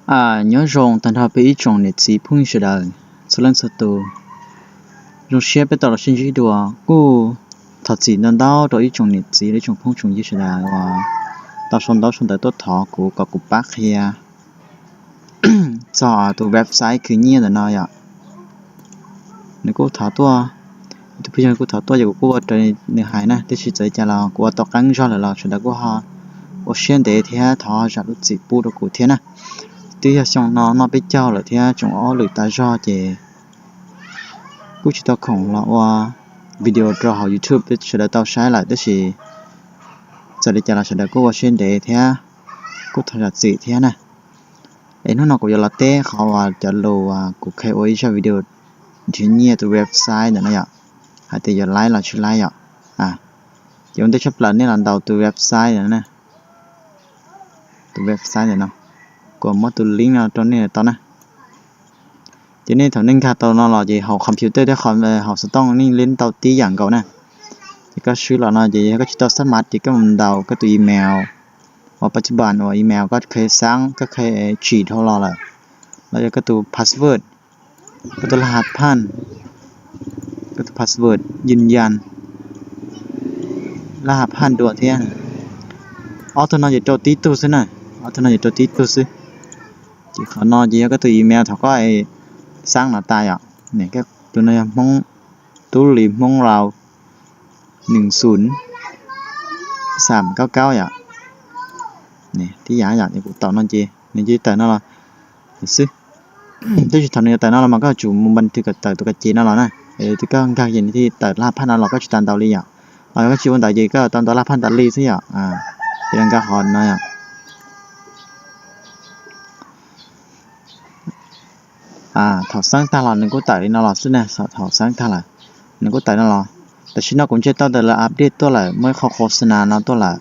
Nyob zoo tag nrho peb ib tsoom niam txiv phooj ywg sawv daws txhua leej txhua tus. Zoo siab peb tau los sib ntsib dua. Kuj thov txim ntau ntau rau ib tsoom niam txiv, ib tsoom phooj tsoom ywg sawv daws uas tau sau ntaub sau ntawv tuaj thov kuv kom kuv pab qhia txog tus website khwv nyiaj ntawm no yom. Nws kuj thov tuaj, tus phooj ywg kuj thov tuaj ces kuv kuj ua raws nws hais na, tiam sis txawm li cas los kuv ua tau qeeb zog lawm los sawv daws kuj ho ua siab ntev thiab thov zam lub txim pub rau kuv thiab na. Twb yog xyoo no noj peb caug lawm thiab tsoom ob lwm tas zog ces kuj tsis tau khoom los ua video rau hauv YouTube sawv daws tau saib lawm, tab sis txawm li cas los sawv daws kuj ua siab ntev thiab kuj thov zam txim thiab na. Es hnub no kuv yuav los teb qhov uas cov lus kuv kheev ua ib zaj video nrhiav nyiaj tus website ntawm no yom, hais tias yuav laib los tsis laib yom. Ces ua ntej tshaj plaws nej los ntaus tus website ntawm no, tus website ntawm no, kuv muab tus link no rau nej tau na. Ces nej thaum nej nkag tau no los ces hauv computer thiab hauv xov tooj nej li tau tib yam nkaus na. Ces koj swb los no ces yog koj tsis tau xab mav ces koj mus ntaus koj tus email uas pab tsis ban uas email koj kheev xab koj kheev tsim dhau los lawm, los yog koj tus password, koj tus laj ha phaj, koj tus password yws yas, laj ha phaj dua thiab. Ob tug no ces rau tib tug xwb na, ob tug no ces rau tib tug xwb. Ces qhov no ces yog koj tus email thaum koj xab no tas yom. Tus no yog Hmoob, Tub Lis Hmoob Laus nws xum xam kaub kaub yom. Tib yam yom, kuv tau no ces nws cia li tawm no los xwb. Tab sis thaum nws yuav tawm no los mas koj yuav tsum mus npas thwv kom tawm tus kas ces no los na. Twb koj nkag ces nws thiaj tawm laj phaj no los koj tsis tas ntaus li yom. Ho yog koj tsis ua ntawd ces koj tau ntaus laj phaj tas li xwb yom. Ces nkag qhov no yom. Thaum xab tag los nws kuj tawm li no los xwb na, thaum xab tag lawm nws kuj tawm no los. Tam sim no kuv ntsia tau tias lawv update tuaj lawm, muaj ib qho khos nas no tuaj lawm.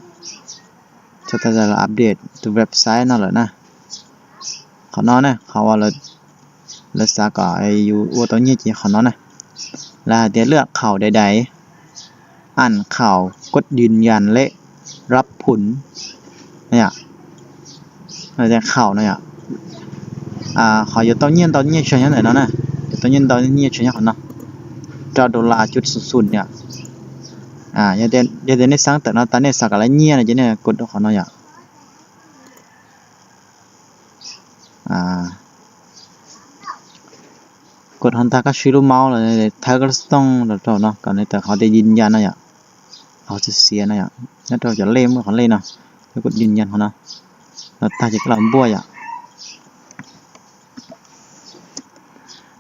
Thaum tas lawv update tus website no lawm na. Qhov no na, qhov uas lawv xav kom yus ua tau nyiaj ces qhov no na. Lawv hais tias lwaj khaum dais dais, am khaum kuj yws yas lej rab phum no yom. Khaum no yom, qhov yuav tau nyiaj ntau nyiaj tsawg nyob ntawm no na, yuav tau nyiaj ntau nyiaj tsawg nyob qhov no, rau dollar cuv xum xum yom. Yog tias nej xab tawm no tas nej xav kom lawv nyiaj no ces nej kos rau qhov no yom. Kos ho ntag koj swb lub mouse los thawb koj lub xov tooj rau rau no kom nws tawm qhov tias yws yas no yom, qhov xiav xiav no yom, nyob rau cov lej muaj qhov lej no, kos yws yas qhov no, los tag ces koj los npuaj yom.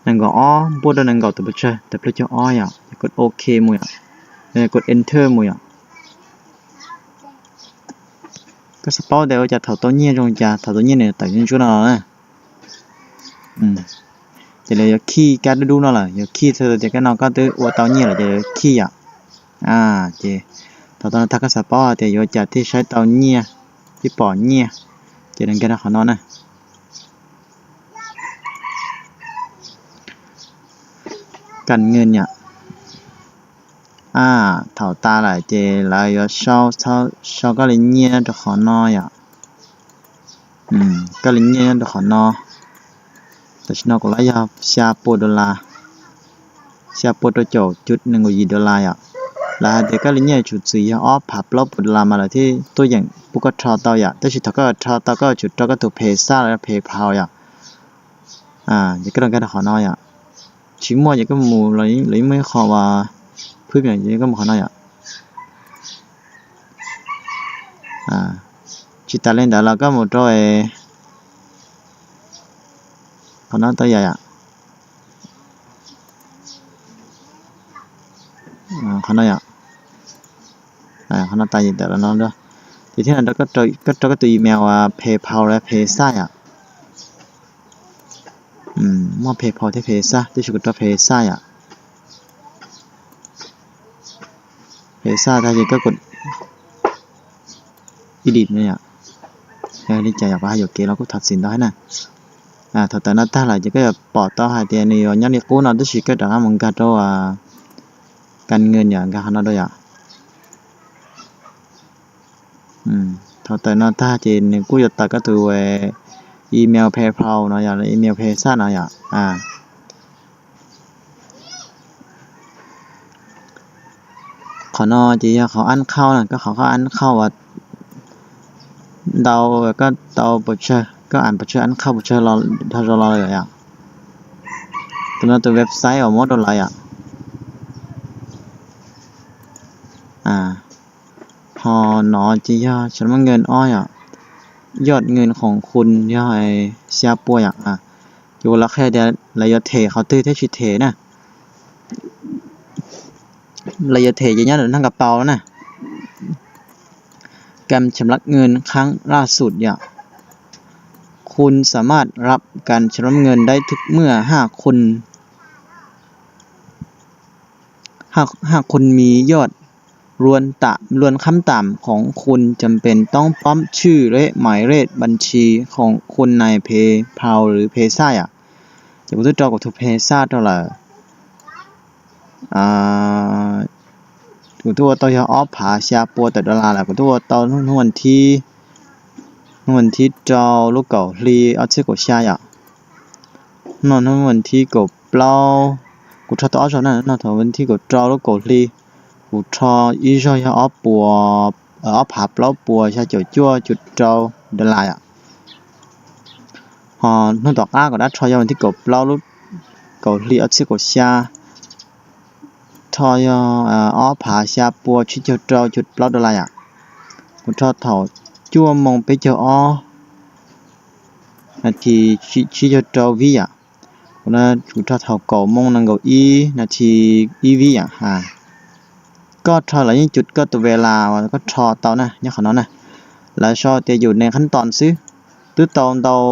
Nees nkaum ob, npuaj rau nees nkaum tawm pes tsawg, tawm plaub caug ob yom, ces kos ok mus yom, kos enter mus yom. Koj xav paub tias ua cas thaum tau nyiaj zoo cas, thaum tau nyiaj nws tawm ntsuab ntsuab no na. Ces lawv yuav khij kab dub dub no lawm, yuav khij txhais tias kab no koj twb ua tau nyiaj lawm ces lawv khij yom. Ces thaum tau no tag koj xav paub hais tias yuav ua cas thiaj saib tau nyiaj, thiaj pom nyiaj, ces nkag rau qhov no na. Kas nwj yom. Thaum tas lawm ces lawv yuav sau koj li nyiaj rau qhov no yom. Koj li nyiaj nyob rau qhov no. Tam sim no kuv lawv yog xya pua dollar, xya pua rau caum cuv nees nkaum yim dollar yom. Lawv hais tias koj li nyiaj yuav tsum txwm yog ob phav plaub pua dollar mas lawv thiaj tuaj yeem pub koj rho tau yom. Tab sis thaum koj rho tau koj yuav tsum rau koj tus Payza los PayPal yom. Ces koj rau nkag rau qhov no yom. Tsis muaj ces koj mus, lawv yeej muaj ib qho uas phwb ces koj mus qhov no yom. Tsis tas li ntawd los koj mus rau qhov no tau yom. Qhov no yom. Qhov no tas yom, tawm los no. Ces thiab koj rau koj tus email uas PayPal los PayZa yom. Muaj PayPal thiab PayZa, tab sis kuv rau PayZa yom. PayZa tag ces koj kos edit no yom. Yog li cas yom, kuv hais yuam kev los kuj thov txim ntau thiab na. Thaum tawm no tag lawm ces koj yuav pom tau hais tias nws yuav nyob li qub no, tab sis koj rov qab mus nkag rau kas nwj yom, nkag qhov no rau yom. Thaum tawm no tag ces nws kuj yuav tawm koj tus email PayPal no yom, email Payza no yom. Qhov no ces yog qhov ăn khauj na, koj qhov koj ăn khauj uas ntau, koj tau pes tsawg, koj ăn pes tsawg, ăn khauj pes tsawg los dhau zoo los lawm yom. Tus no tus website uas muab rau lawv yom. Ho no ces yog ชำระเงิน ob yom, ยอดเงินของคุณ yog xya pua yom. Ces kuv los qhia tias lawv yuav them qhov twg thiab tsis them na. Lawv yuav them ces nyob ntawm หน้ากระเป๋า na, การชำระเงินครั้งล่าสุด yom. คุณสามารถรับการชำระเงินได้ทุกเมื่อ หากคุณ หากคุณมียอดรวมต่ำ รวมขั้นต่ำของคุณจำเป็นต้องป้อนชื่อและหมายเลขบัญชีของคุณใน PayPal หรือ Payza yom. Ces kuv twb rau kuv tus Payza rau lawm. Kuv twb ua tau yog ob phav xya pua tawm dollar lawm, kuv twb ua tau hnub vas thib, hnub vas thib rau lub kaum hli ob txhiab kaum xya yom. No hnub vas thib kaum plaub, kuv rho tau ob zaug na, no thaum vas thib kaum rau lub kaum hli, kuv rho ib zaug yog ob pua, ob phav plaub puas xya caum cuaj cuv rau dollar yom. Ho hnub tom qab kuv rov rho yog vas thib kaum plaub lub kaum hli ob txhiab kaum xya, rho yog ob phav xya pua tsib caug rau cuv plaub dollar yom. Kuv rho thaum cuaj moo peb caug ob nas this tsib caug rau vib yom. Kuv rho thaum kaum moo nees nkaum ib nas this ib vib yom. Koj rho lawv yeej cuv koj tus ves las uas koj rho tau na, nyob qhov no na. Lawv sau tias yus nev khab tos xwb, twb tau ntau,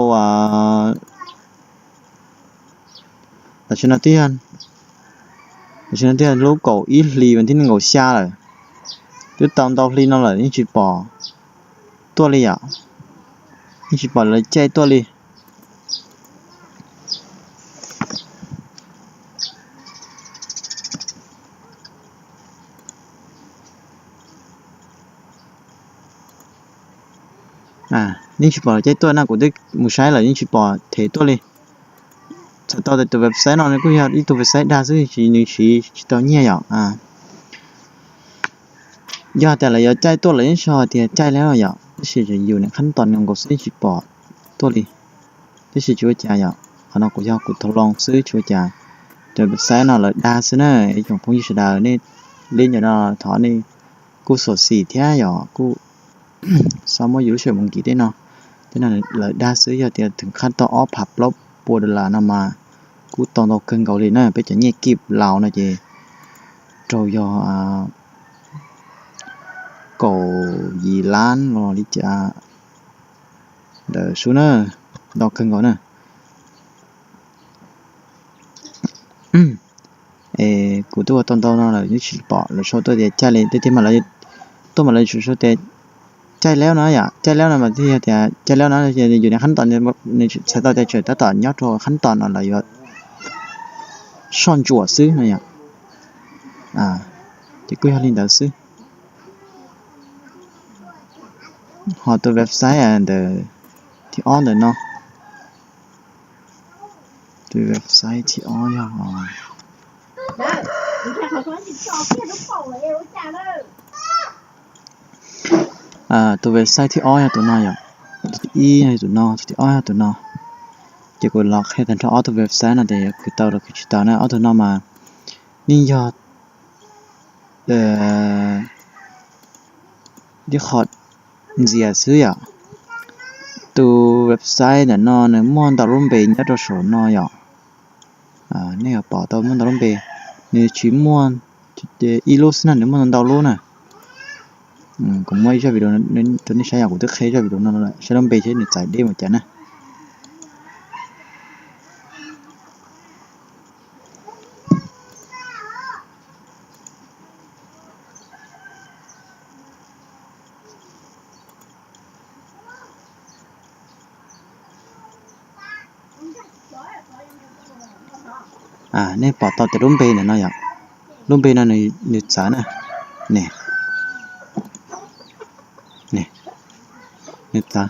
tam sim no twb yog, tam sim no twb yog lub kaum ib hlis vas thib nees nkaum xya lawm. Twb tau ntau hli no lawm yeej tsis pom tuaj li yom, yeej tsis pom lawv caij tuaj li. Yeej tsis pom lawv caij tuaj na, kuv twb mus saib lawm yeej tsis pom them tuaj li. Txhais tau tias tus website no nws kuj yog ib tug website dag xwb, nws siv tsis tau nyiaj yom. Yog tias lawv yuav caij tuaj lawv yeej sau tias caij li yom, tab sis yus nev khab tos nkaus xwb tsis pom tuaj li. Tab sis tsis ua cas yom, qhov no kuv yog kuv thov loo xwb tsis ua cas. Tus website no lawv dag xwb na, ib tsoom phooj ywg sawv daws nej li ncov no thov nej kuj xyuam xim thiab yom, kuj txhob muab yus lub sij hawm mus nkim tej no. Tej no lawv dag xwb, yog tias tus khab tos ob phav plaub pua dollar no mas kuj tau ntau kawg nkaus li na, peb cov nyiaj kij Laus no ces raug yog kaum yim lab los li cas ntawd xwb na, ntau kawg nkaus na. Es kuv twb ua tau ntau no lawm yeej tsis pom lawv sau tuaj tias caij li, tiag tiag mas lawv tuaj mas lawv tsuas sau tias caij leb no yom, caij leb no mas thiaj yog tias caij leb no, yus nev khab tos, nws txhais tau tias tseem tab tom nyob rau khab tos no lawv yuav soj ntsuam xwb no yom. Ces kuj yog li ntawd xwb. Ho tus website ntawm thib ob ntawm no, tus website thib ob yog tus website thib ob yog tus no yom. Tus thib ib yog tus no, tus thib ob yog tus no. Ces kuv los qhia tag nrho ob tug website no tias yuav khwv tau los khwv tsis tau na. Ob tug no mas yeej yog ib qho ntxias xwb yom. Tus website ntawm no nws muaj ntau lub npe nyob rau saum no yom. Nej yuav pom tau muaj ntau lub npe, nws tsis muaj ib lub xwb na, nws muaj ntau lub na. Kuv muab ib zaj video rau nej saib yom, kuv twb qhia zaj video no lawm, saib lub npe seb nws txawv deb mus cas na. Nej pom tau tias lub npe ntawm no yom, lub npe no nws txawv na. Nws txawv,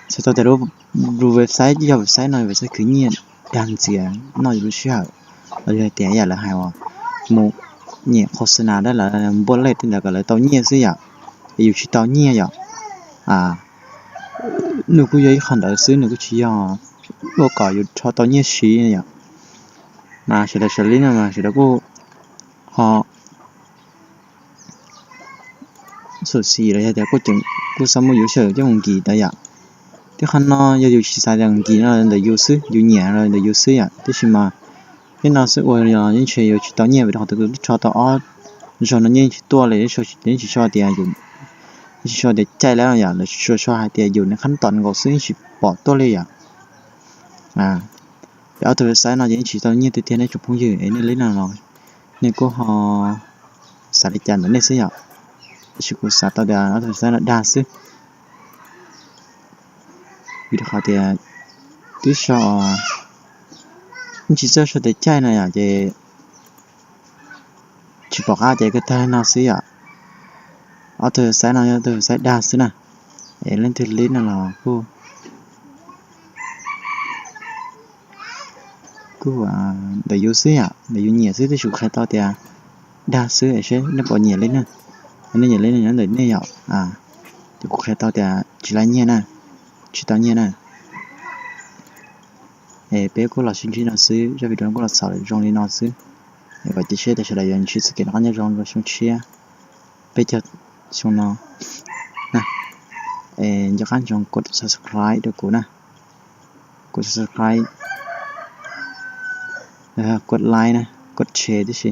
txhais tau tias lub Lub website yog website no website khwv nyiaj dag ntxias noj yus lub sij hawm, los yog tias yam lawv hais uas mus nyem qhov xwb na dab lawv npuaj lej tej ntawd kom lawv tau nyiaj xwb yom, es yus tsis tau nyiaj yom. Nws kuj yog ib qho ntawd xwb, nws kuj tsis yog ua kom yus rho tau nyiaj siv yom. Mas sawv daws sawv li no mas sawv daws kuj ho xyuam xim los yog tias kuj xav muab yus sij hawm coj mus nkim ntawd yom. Tej qhov no yog yus tsis xav tias nkim no ntawm yus xwb, yus nyiam los ntawm yus xwb yom, tab sis mas tej no xwb ua los yeej ntshe yuav tsis tau nyiaj vim rau qhov tias tus twb rho tau ob zaug no nyiaj yeej tsis tuaj li, yeej tsis sau tias, yeej tsis sau tias caij lawm yom, lawv tsuas sau hais tias yus niaj qhab tom nkaus xwb yeej tsis pom tuaj li yom. Ces ob tug website no ces yeej tsis tau nyiaj tiag tiag nej tsoom phooj ywg, es nej li no los nej kuj ho xav li cas ntawm nej xwb yom. Tab sis kuv xav tau tias ob tug website no dag xwb, vim rau qhov tias twb sau, yeej tsis txawj sau tias caij no yom, ces tsis pom qab ces kawg tag no xwb yom. Ob tug website no yog ob tug website dag xwb na, es leej twg li no los kuj kuj ntawm yus xwb yom, ntawm yus nyiam xwb, tab sis kuv qhia tau tias dag xwb es seb nej puas nyiam li na. Nej nyiam li no nyob ntawm nej yom. Ces kuv qhia tau tias tsis laib nyiaj na, tsis tau nyiaj na. Es peb kuj los sib ntsib no xwb, zaj video kuj los xaus zoo li no xwb. Es kom cia siab tias sawv daws yuav ntsib txoj kev noj qab nyob zoo rau xyoo tshiab peb caug xyoo no na. Es nco qab ntsoov kos subscribe rau kuv na, kos subscribe, kos like na, kos share tib si,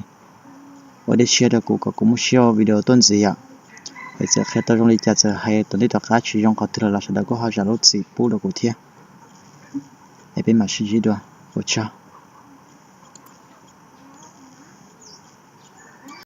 ua dej siab rau kuv kom kuv muaj siab ua video tuaj ntxiv yom. Es txawm qhia tau zoo li cas, txawm hais tom ntej tom qab tsis zoo qhov twg los sawv daws kuj ho zam lub txim pub rau kuv thiab. Es peb mam sib ntsib dua, ua tsaug.